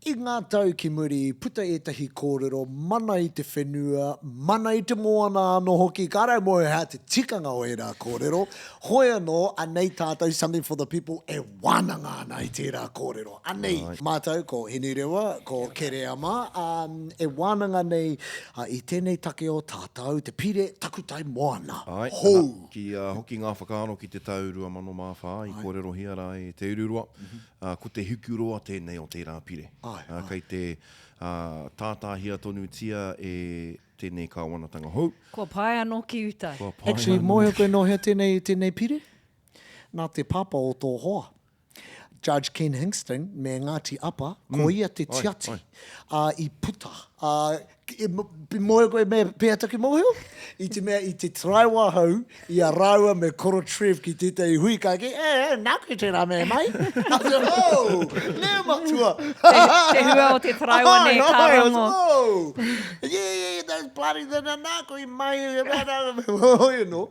I ngā tau ki muri i puta ētahi kōrero mana i te whenua, mana i te moana anō hoki, kāre au mōhio he aha te tikanga o ērā kōrero, hoi anō, anei tātou Something for the People e wānanga ana i tērā kōrero. Anei mātou ko Hinerewa, ko Kereama, ā, e wānanga nei i tēnei take o tātou, te pire takutai moana, Āe, ana, hou. kia hoki ngā whakaaro ki te tau 2004 i kōrerohia rā e Te Ururoa, Ā, ko te hikuroa tēnei o tērā pire. Āe, Ā, āe. kei te, ā, tātāhia tonutia e tēnei kāwanatanga hou. Kua pae anō ki uta. Kua pae Actually, anō. mōhio koe nō hea tēnei, tēnei pire? Nā te pāpā o tō hoa, Judge Ken Hingston me Ngāti Apa, ko ia te Āe, tiati, āe. ā, i puta, ā, I mōhio koe me pēhea taku mōhio? I te mea i te taraiwa ahau i a rāua me Koro Trev ki tētahi hui ka kī, e, e, nāku tērā mea mai. I said, oh, nē matua. Te, te hua o te taraiwa nē, ka rongo. Oh, yeah, yeah, those bloody, nāku i mai. Hoi anō.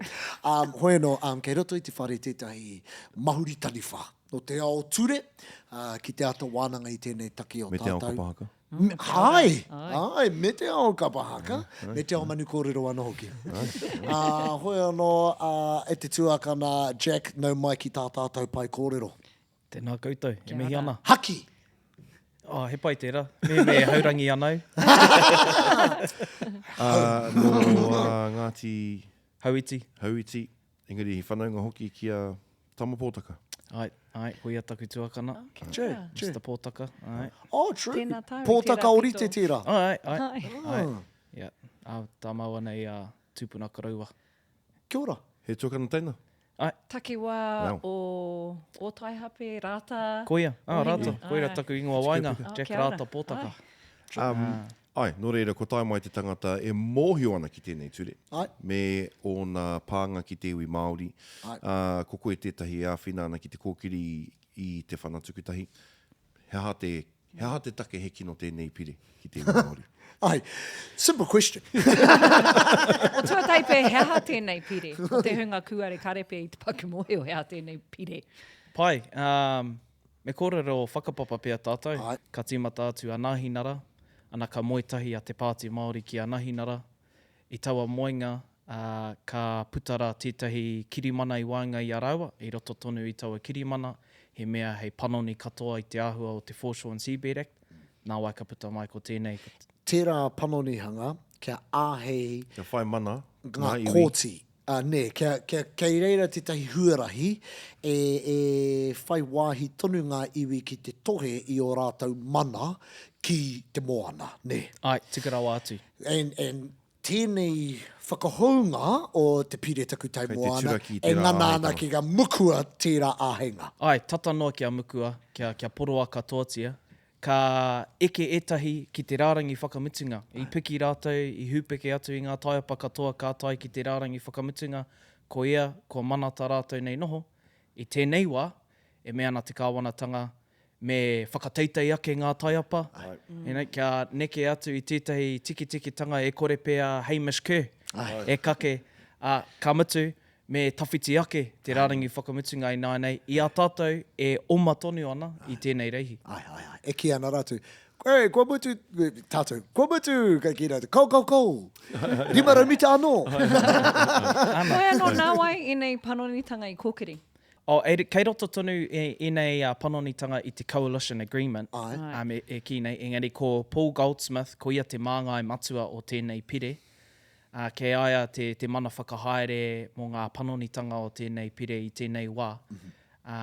Um, hoi anō, um, kei roto i te whare tētahi mahuri taniwha nō te ao ture uh, ki te āta wānanga i tēnei take o Me te ao tātou. kapa haka. Āe, āe, me te ao kapa haka, me te ao manu kōrero anō hoki. Ā, hoi anō, ā, e te tuakana, Jack, nau mai ki tā tātou pae kōrero. Tēnā koutou, e mihi ana. Haki! Oh, he pai tērā. Mehemea e haurangi ana au. Ā, nō Ngāti... Hauiti. Hauiti. Engari he whanaunga hoki ki a Tama Pōtaka. Ae, ae, ko ia taku tuakana. Oh, True, true. Mr Pōtaka, ae. Oh, true. Tēnā tāu i Pōtaka tērā orite pito. tērā. Ae, ae, Ae. ae. Yeah, a, tā māua nei a tūpuna koroua. Kia ora. He tuakana teina? Ae. Takiwā Wow. o Ōtaihape, Rātā. Koia, ah, Rātā. Ohinga. Koira Ae. taku ingoa waenga, Oh, Jack kia ora. Rātā Pōtaka. Ae. Um, Āe, nō reira, kua tae mai te tangata e mōhio ana ki tēnei ture, Āe. me ōna pānga ki te iwi Māori, Āe. ā, ko koe tētahi e āwhina ana ki te kōkiri i te whana tukutahi. He aha te, he aha te take he kino tēnei pire ki te iwi Māori? Āe, simple question. O tuatahi pea, he aha tēnei pire? Ko te hunga kūare karepe i te paku mōhio he aha tēnei pire. Pai, um, Me kōrero whakapapa pea tātou. Āe. Ka tīmata atu a Nāhinara, ana ka moe tahi a Te Pāti Māori ki a Nahinara. I taua moenga, ā, ka puta rā tētahi kirimana i waenga i a rāua, i roto tonu i taua kirimana, he mea hei panoni katoa i te āhua o te Foreshore and Seabed Act, nāwai ka puta mai ko tēnei, ko. Tērā panonihanga kia āhei Kia whai mana ngā ngā iwi. kōti Ā, nē, kia, kia, kei reira tētahi huarahi e, e whai wāhi tonu ngā iwi ki te tohe i ō rātou mana ki te moana, nē. Āe, tika rawa atu. And, and tēnei whakahounga o te Pire Takutai Kei te Moana turaki i e tērā ngana ana āheitanga. ki ngā mukua tērā āheinga. Āe, tata noa kia mukua, kia, kia poroa katoatia. Ka eke ētahi ki te rārangi whakamutunga. I piki rātou, i hūpeke atu i ngā taiapa katoa ka tae ki te rārangi whakamutunga, ko ia, kua mana tā rātou nei noho. I tēnei wā, e mea ana te kāwanatanga, me whakateitei ake ngā taiapa, you know, kia neke atu i tētahi tikitikitanga e kore pea Hamish Kerr e kake, ā, ka mutu, Me tawhiti ake te rārangi whakamutunga ināianei i a tātou e oma tonu ana i tēnei reihi. Āe, āe, āe. E kī ana rātou, Ē, kua mutu, tātou, kua mutu, ka kī rātou, Kau, kau, kau! 500 mita anō! Ana. Hoi anō, nā wai ēnei panonitanga i kōkiri? Oh, e, kei roto tonu ēnei panonitanga i te Coalition Agreement, Āe. um, e, e kī nei, engari ko Paul Goldsmith, ko ia te māngai matua o tēnei pire, Ā, kei a ia te, te mana whakahaere mō ngā panonitanga o tēnei pire i tēnei wā. Ā,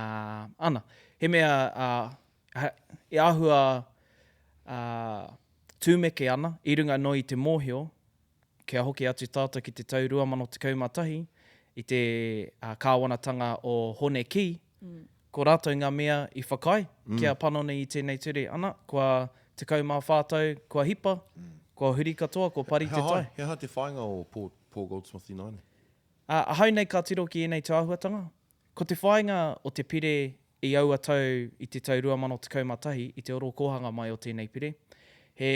ana, he mea, ā, e āhua, ā, tūmeke ana i runga noa i te mōhio, kia hoki atu tātou ki te tau 2011, i te kāwanatanga o Hone Kī, Ko rātou ngā mea i whakaae kia panoni i tēnei ture. Ana, kua 14 tau kua hipa, kua huri katoa, kua pari te tai. He aha te whāinga o Paul, Paul Goldsmith ināianei? Ā, ahau nei ka tiro ki ēnei tūāhuatanga. Ko te whāinga o te pire i aua tau i te tau 2011, i te orokōhanga mai o tēnei pire, he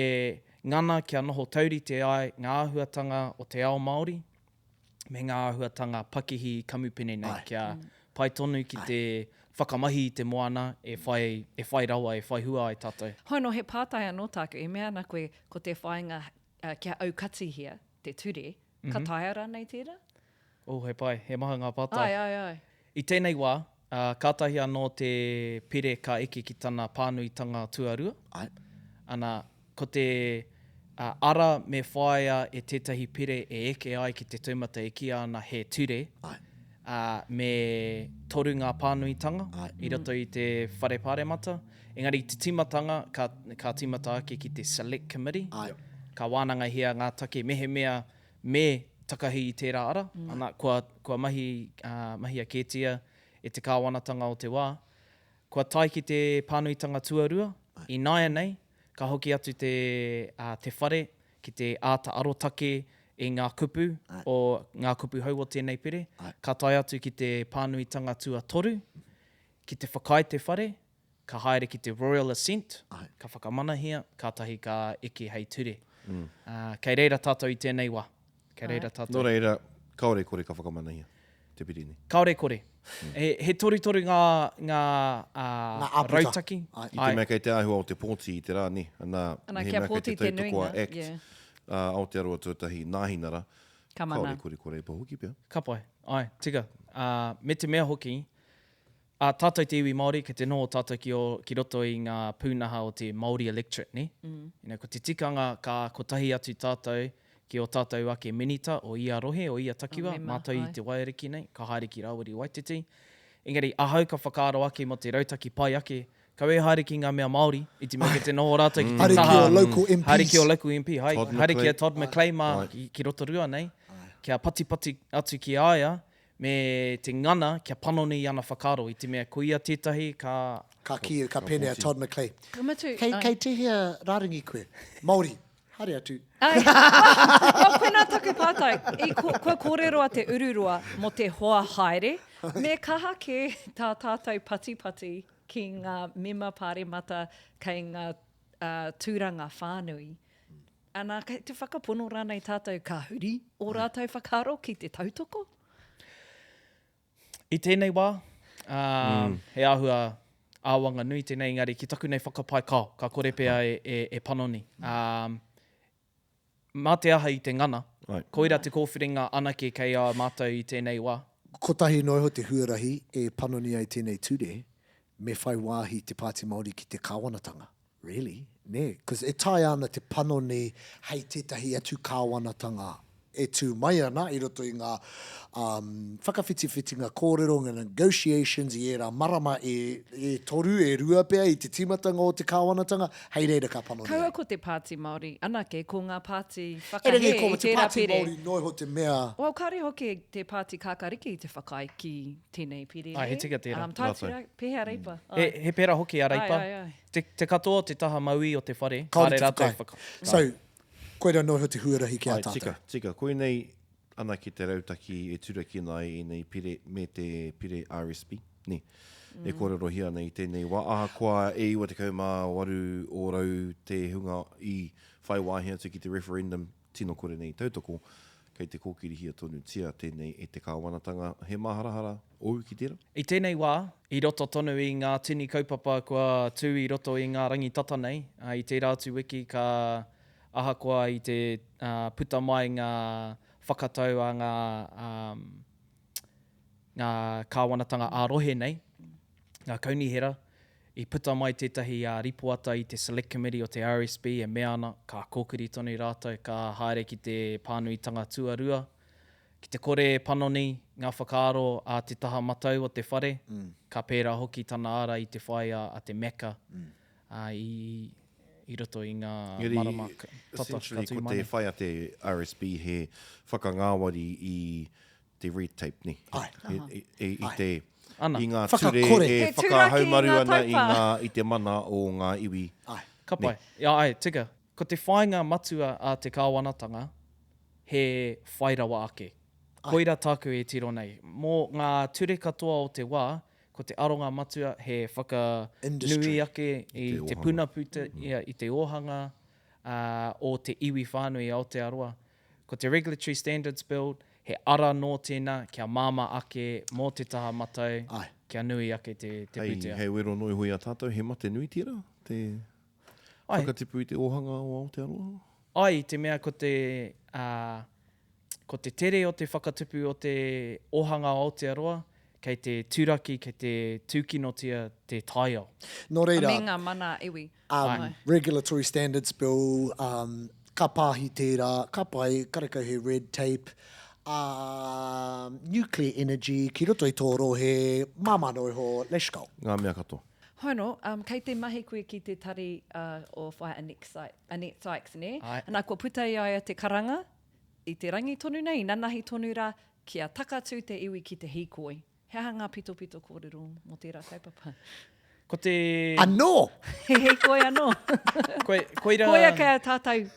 ngana kia noho taurite ai ngā āhuatanga o te ao Māori, me ngā āhuatanga pakihi kamupene nei kia pai tonu ki te whakamahi i te moana e whai, e whai rawa, e whai hua ai tātou. Hoi anō, he pātai anō tāku, e mea ana koe ko te whāinga kia aukatihia te ture, ka taea rānei tērā? Oh, he pai, he maha ngā pātai. Āe, āe, āe. I tēnei wā, kātahi anō te pire ka eke ki tana pānuitanga tuarua. Āe. Ana, ko te ara me whāia e tētahi pire e eke ai ki te taumata e kīia ana he ture, Āe. ā, me toru ngā pānuitanga Āe. i roto i te Whare Pāremata. Engari i te tīmatanga, ka, ka tīmata ake ki te Select Committee. Āe. Ka wānangahia ngā take mehemea me takahi i tērā ara, ana, kua, kua mahi, ā, mahia kētia e te kāwanatanga o te wā. Kua tae ki te pānuitanga tuarua, ināianei, ka hoki atu te, ā, te whare ki te āta arotake i ngā kupu o, ngā kupu hou o tēnei pire. Ka tae atu ki te pānuitanga tuatoru, ki te whakaae te whare, ka haere ki te Royal Assent, ka whakamanahia, kātahi ka eke hei ture. Ā, kei reira tātou i tēnei wā. Kei reira tātou. Nō reira, kāore e kore ka whakamanahia te pire nei. Kāore e kore. He, he torutoru ngā, ngā, ā, Ngā āputa. rautaki. Āe. I te mea kei te āhua o te pōti i te rā, nē? Anā, Ana, kia mehemea kei pōti te te tautoko a nuinga, Act, yeah. ā, Aotearoa Tuatahi, Nāhinara, Ka mana. kāore e kore ko Reipa hoki pea. Ka pai. Āe, tika. Ā, me te mea hoki, Ā tātou te iwi Māori, kei te noho tātou ki, o, ki roto i ngā pūnaha o te Māori electorate, nē? Mm. You know, ko te tikanga ka kotahi atu tātou ki ō tātou ake minita o ia rohe, o ia takiwa, mema, mātou i te Waiariki nei, ka haere ki Rāwiri Waititi. Engari, ahau ka whakaaro ake mō te rautaki pai ake, kaua e haere ki ngā mea Māori, i te mea kei te noho rātou ki te Haere ki taha... ō local MPs. Haere ki ō local MP, hai, Todd haere ki a McClay. Todd McClay mā ki, ki Rotorua nei, kia patipati atu ki a ia, Me te ngana kia panoni i ana whakaaro, i te mea ko ia tētahi ka. Ka kī, ka pēnei a Todd McClay. Ka mutu, Kei, ai. kei tēhea rārangi koe? Māori. Haere atu. Ai. Well, koinā taku pātai. I ko, kua kōrero a Te Ururoa mō te hoa haere, me kaha kē tā tātou patipati ki ngā mema pāremata kei ngā uh, tūranga whānui. Ana, kei te whakapono rānei tātou ka huri ō rātou whakaaro ki te tautoko? I tēnei wā, ā, he āhua āwanga nui tēnei, engari ki taku nei whakapae kao, ka kore pea e, e, e panoni. Ā, mā te aha i te ngana, koira te kōwhiringa anake kei a mātou i tēnei wā. Kotahi noa iho te huarahi e panoni ai tēnei ture, me whai wāhi te Pāti Māori ki te kāwanatanga. Really? Nē? Because e taea ana te panoni hei tētahi atu kāwanatanga e tū mai ana i roto i ngā um, whakawhitiwhitinga kōrero, ngā negotiations i ērā marama e, e toru, e rua pea i te tīmatanga o te kāwanatanga, hei reira ka panoni Kaua ai. ko te Pāti Māori anake, ko ngā pāti whakahē Erangi, ko i te tērā Pāti pere. Māori noa iho te mea. Well, kāre hoki te Pāti Kākāriki i te whakaae ki tēnei pire, Ai, he nē? tika tērā. Um, tae atu rā, pēhea Reipa? He, Ai. he pērā hoki a Reipa. Ai, ai, ai. Te, te katoa o te taha mauī o te whare, Kāore kāre te rātou e whakaae. whakaae. So, koirā noa iho te huarahi ki a Ai, tātou. tika, tika. Koinei anake te rautaki e turakina ai ēnei pire me te pire RSB, nē, e kōrerohia ana i tēnei wā. Ahakoa e 98 ōrau te hunga i whai wāhi atu ki te referendum tino kore nei tautoko, kei te kōkirihia tonutia tēnei e te kāwanatanga. He māharahara ōu ki tērā? I tēnei wā, i roto tonu i ngā tini kaupapa kua tū i roto i ngā rangi tata nei, i tērā atu wiki ka ahakoa i te puta mai ngā whakatau a ngā ngā kāwanatanga ā-rohe nei, ngā kaunihera, i puta mai tētahi ripoata i te Select Committee o te RSB e mea ana ka kōkiri tonu rātou ka haere ki te pānuitanga tuarua, ki te kore e panoni ngā whakaaro a te taha matau o te whare, ka pērā hoki tana ara i te whai a te Mecca i i roto i ngā marama tata ka Essentially, tū ko mai te nei. whai a te RSB he whakangāwari i te red tape, nē? Āe. I, i, i te, Ana. i ngā ture Whakakore. e He turaki i whakahaumaru ngā ana i, taupa. ngā, i te mana o ngā iwi. Āe. Ka pai. Ia, āe, tika. Ko te whāinga matua a te kāwanatanga, he whai rawa ake. Koira tāku e tiro nei. Mō ngā ture katoa o te wā, ko te aronga matua he whakanui Industry. ake i te te ōhanga. puna pūtea, ia, i te ōhanga ā, o te iwi whānui i Aotearoa. Ko te Regulatory Standards Bill, he ara nō tēnā kia māmā ake mō te taha matau Āe. kia nui ake te, te Hei, pūtea. hei wero noa iho i a tātou, he mate nui tērā, te Ai. whakatipu i te ōhanga o Aotearoa? Ai, i te mea ko te, ā, ko te tere o te whakatupu o te ōhanga o Aotearoa, kei te turaki, kei te tūkinotia te taiao. Nō reira, Me ngā mana iwi. um, Regulatory Standards Bill, um, ka pāhi tērā, ka pai, karekau he red tape, um, nuclear energy, ki roto i tō rohe, māmā noa iho, let's go. Ngā mea katoa. Hono, um, kei te mahi koe ki te tari uh, o Whaea Annette Sykes, Annette Sykes, nē? Ai. Ana, kua puta i a ia te karanga, i te rangi tonu nei, i nanahi tonu rā, kia takatū te iwi ki te hīkoi. He aha ngā pitopito kōrero mō tērā kaupapa? Ko te... Anō! He hīkoi anō. Koi, koira... Koia kei a tātou,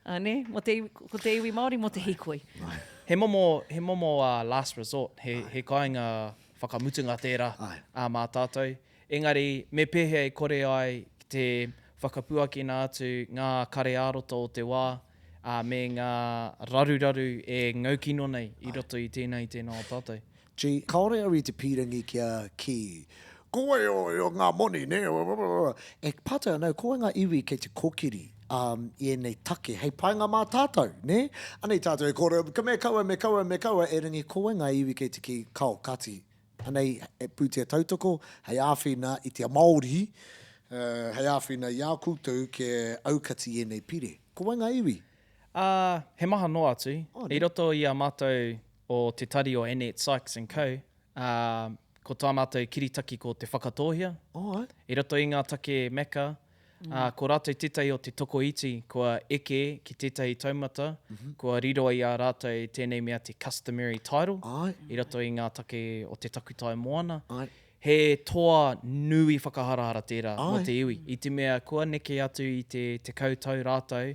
ā, nē, mō te iwi, ko te iwi Māori mō te hīkoi. He momo, he momo uh, last resort, he, he kāinga whakamutunga tērā Ai. ā, mā tātou. Engari, me pēhea e kore ai te whakapuakina atu ngā kare ā-roto o te wā, ā, me ngā raruraru e ngaukino nei i roto i tēnā i tēnā o tātou. Gee, kāore au i te pīrangi kia kī, ko wai o, o ngā moni, nē, e pātai ana au, ko wai ngā iwi kei te kōkiri um, i ēnei take hei painga mā tātou, nē? Anei tātou e kōrero, ka me kaua, me kaua, me kaua, erangi ko wai ngā iwi kei te kī, kao, kāti, anei e pūtea tautoko hei āwhina i te Māori, uh, hei āwhina i a koutou kia aukati i ēnei pire. Ko wai ngā iwi? Ā, he maha noa atu. Oh, nē. I roto i a mātou o te tari o Annette Sykes and Co, ā, ko tā mātou kiritaki ko Te Whakatōhea. Oh, ai. I roto i ngā take Mecca, ā, ko rātou tētahi o te tokoiti kua eke ki tētahi taumata, kua riro i a rātou tēnei mea te customary title Ai. i roto i ngā take o te takutai moana. Ai. He toa nui whakaharahara tērā mō Ai. te iwi, i te mea kua neke atu i te 10 tau rātou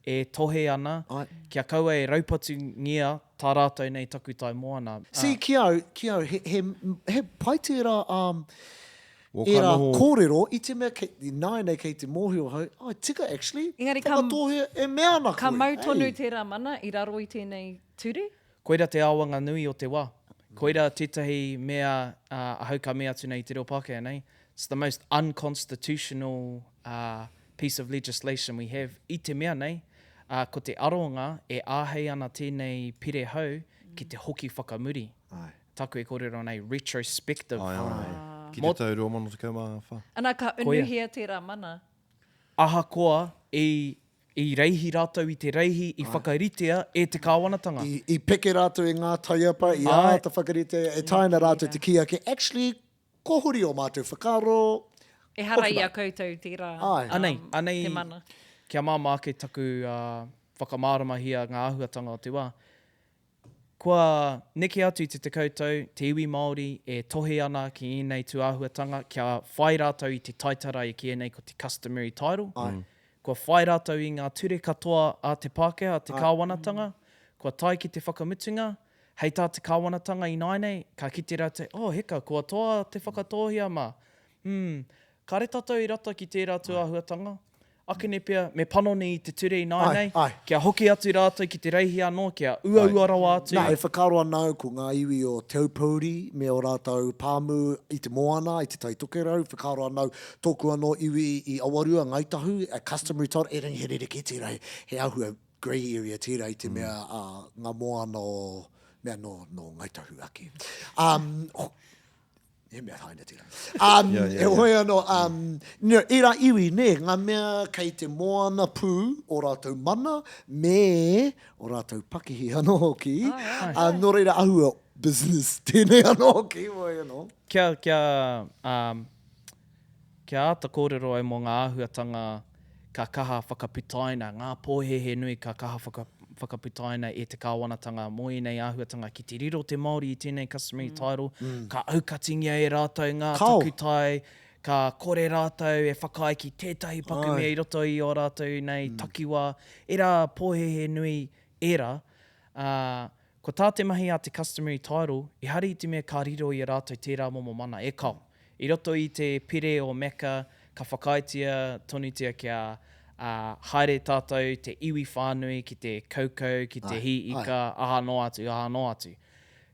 e tohe ana Ai. kia kaua e raupatungia tā rātou nei takutai moana. See, ki au, ki au, he, he, he pai tērā, um, Well, ka ērā noho- kōrero, i te mea kei, ināianei kei te mōhio hau, ai, tika actually, Engari ka- Whakatōhea e mea ana koe. Ka mau tonu Ei. tērā mana i raro i tēnei ture? Koira te awanga nui o te wā. Koira tētahi mea uh, ahau ka mea atu nei i te reo Pākehā nei, it's the most unconstitutional uh, piece of legislation we have i te mea nei, ā, ko te aronga e āhei ana tēnei pire hou ki te hoki whakamuri. Āe. Tāku e kōrero nei, retrospective. Āe, āe. Ki Mō- te tau 2014. Ana, ka Koia. unuhia tērā mana. Ahakoa i, i reihi rātou i te reihi i whakaritea e te kāwanatanga. I, i peke rātou i ngā taiapa, i Āe. āta whakaritea, e taea ana rātou te kī ake, actually, Kua huri ō mātou whakaaro. Ehara Hoki i a mai. koutou tērā Āe. Anei, anei, te mana. kia māmā ake taku whakamāramahia ngā āhuatanga o te wā. Kua neke atu i te 10 tau te iwi Māori e tohe ana ki ēnei tūāhuatanga kia whai rātou i te taitara e kīia nei ko te customary title. Āe. Kua whai rātou i ngā ture katoa a te Pākehā, a te kāwanatanga, kua tae ki te whakamutunga, Hei tā te kāwanatanga ināianei, ka kite rātou, oh heka, kua toa te Whakatōhea mā. Hmm, kāre tātou i rata ki tērā tūāhuatanga. Akene pea, me panoni i te ture ināianei, kia hoki atu rātou ki te reihi anō, kia uaua rawa atu. Nā, e whakaaro ana au ko ngā iwi o Te Aupōuri me ō rātou pāmu i te moana, i Te Tai Tokerau, whakaaro ana au tōku anō iwi i Awarua, Ngāi Tahu, a customary title, erangi he rerekē tērā, he āhua grey area tērā i te mea a ngā moana o mea nō, nō Ngāi Tahu ake. Um, he mea haina tērā. Um, Yeah, yeah, heoi anō, um, you know, ērā iwi, nē, ngā mea kei te moana pū o rātou mana me o rātou pakihi anō hoki. Ai, ai. Uh, nō reira ahua business tēnei anō hoki, wai anō. Kia, kia, um, Kia āta kōrero au mō ngā āhuatanga ka kaha whakaputaina, ngā pōhēhē nui ka kaha whaka, whakaputaina e te kāwanatanga mō ēnei āhuatanga ki te riro te Māori i tēnei customary title, ka aukatingia e rātou ngā Kao. takutai, ka kore rātou e whakaae ki tētahi paku mea i roto i ō rātou nei takiwā, ērā pōhēhē nui ērā, ā, Ko tā te mahi a te customary title, ehara i te mea ka riro i a rātou tērā momo mana, e kao. I roto i te pire o Mecca, ka whakaaetia tonutia kia haere tātou te iwi whānui ki te kaukau, ki te hī ika, aha noa atu, aha noa atu.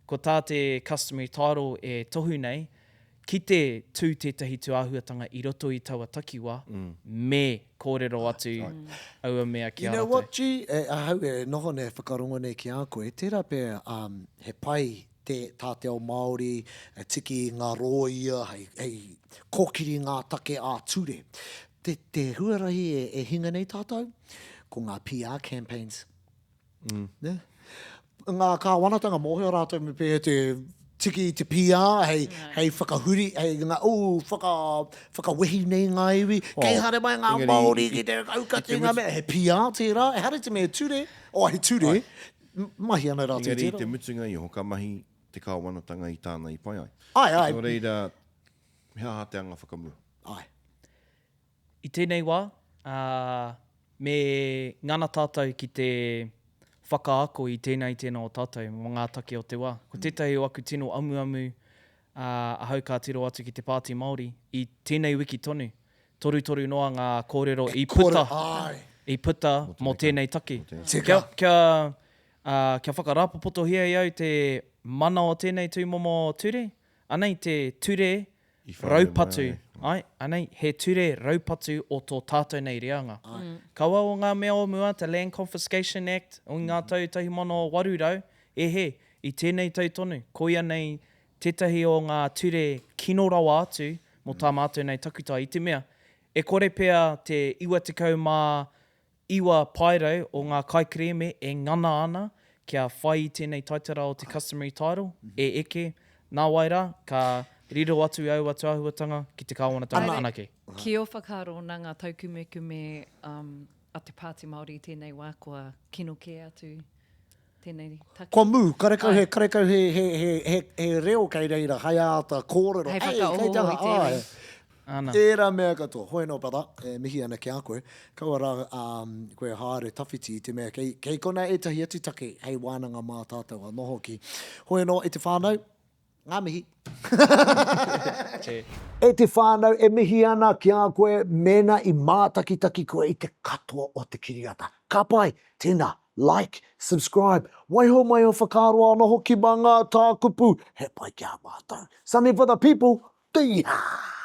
Ko tā te customary title e tohu nei, Ki te tū tētahi tūāhuatanga i roto i taua takiwā, me kōrero atu aua mea ki a You know rātou. what, G, e, ahau e noho nei, e whakarongo nei ki a koe, tērā pea um, he pai te, tā te ao Māori e tiki i ngā rōia hei, hei kōkiri ngā take ā-ture. Te, te huarahi e, e hinga nei tātou, ko ngā PR campaigns. Mm. Ne? Ngā kāwanatanga mōhio rātou me pēhea te tiki i te PR hei, mm. hei whakahuri, hei ngā, ū, whaka, whakawehi nei ngā iwi. Oh, Kei haere mai ngā Māori ki te aukati ngā mea. He PR tērā, ehara i te mea ture, o he ture, mahi ana rātou Engari tērā. i te mutunga iho, ka mahi te kāwanatanga i tāna i pai ai. Ai, ai. Nō reira, he aha te anga whakamua? Ai. I tēnei wā, ā, me ngana tātou ki te whakaako i tēnā i tēnā o tātou mō ngā take o te wā. Ko tētahi o aku tino amuamu, ā, ahau ka tiro atu ki te Pāti Māori i tēnei wiki tonu, torutoru noa ngā kōrero i puta, i puta mō tēnei take. Kia, kia, ā, kia whakarāpopotohia e au te mana o tēnei tūmomo ture, anei te ture Raupatu, āe, anei, he ture raupatu o tō tātou nei reanga. Kaua o ngā mea o mua, te Land Confiscation Act o ngā tau 1800, e hē, i tēnei tau tonu, koia nei tētahi o ngā ture kino rawa atu mō tā mātou nei takutai, i te mea, e kore pea te 90 paerau o ngā kaikerēme e ngana ana kia whai i tēnei taitara o te customary title, e eke, nāwai rā, ka riro atu aua tūāhuatanga ki te kāwanatanga anake. Ki ō whakaaro nā ngā taukumekume a te Pāti Māori i tēnei wā kua kino kē atu tēnei take? Kua mū, karekau he, karekau he, he, he, he, he reo kei reira hai āta kōrero. Hei whakaohooho i tēnei. Ana. Tērā mea katoa. Hoi anō, brother, e mihi ana ki a koe. Kaua rā um, koe haere tawhiti i te mea kei, kei konā ētahi atu take hei wānanga mā tātou anō hoki. Hoi anō, e te whānau, ngā mihi. Che. E te whānau, e mihi ana ki a koe mēnā i mātakitaki koe i te katoa o te kiriata. Ka pai, tēnā, like, subscribe, waiho mai ō whakaaro anō hoki mā ngā tākupu, he pai ki a mātou. Something for the people, Tīhā!